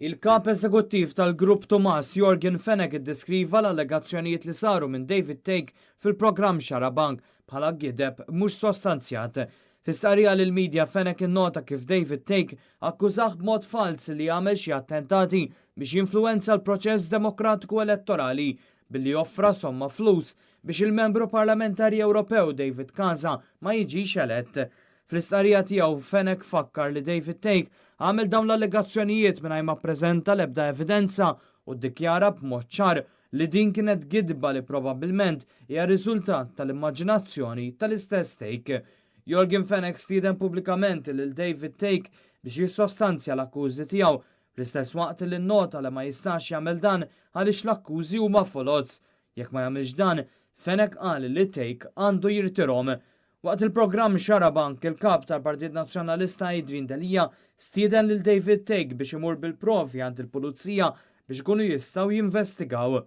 Il-kap eżekuttiv tal-Grupp Tumas Yorgen Fenech iddeskriva l-allegazzjonijiet li saru minn David Thake fil-programm Xarabank bħala gideb mhux sostanzjat. Fi stqarrija lill-media, Fenech innota kif David Thake akkużah b'mod falz li għamel xi attentati biex jinfluwenza l-proċess demokratiku elettorali billi offra somma flus biex il-membru parlamentari Ewropew David Casa ma jiġix elett. Fl-istqarrija tiegħu, Fenech fakkar li David Thake għamel dawn l-allegazzjonijiet mingħajr ma ppreżenta l-ebda evidenza u ddikjara b'mod ċar li din kienet gidba li probabbilment hija riżultat tal-immaġinazzjoni tal-istess Thake. Yorgen Fenech stieden pubblikament lil David Thake biex jissostanzja l-akkużi tiegħu, fl-istess waqt li nnota li ma jistax jagħmel dan għaliex l-akkużi huma foloz. Jekk ma jagħmilx dan, Fenech qal li Thake għandu jirtirahom. Waqt il-programm Xarabank, il-kap tal-Partit Nazzjonalista Adrian Delia stieden lil David Thake biex imur bil-provi għand il-pulizija biex ikunu jistgħu jinvestigaw.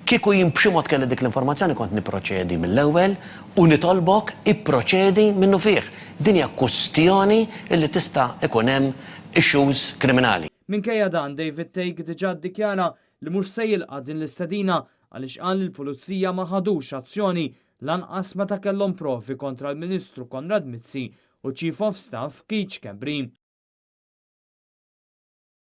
Kieku jien b'xi mod kelli dik l-informazzjoni kont nipproċedi mill-ewwel u nitolbok ipproċedi minnufih. Din hija kwistjoni li tista' ikun hemm issues kriminali. Minkejja dan, David Thake diġà ddikjara li mhux se jilqa' din l-istedina għaliex qal li l-pulizija ma ħadux azzjoni lanqas meta kellhom provi kontra l-Ministru Konrad Mizzi u Chief of Staff Keith Schembri.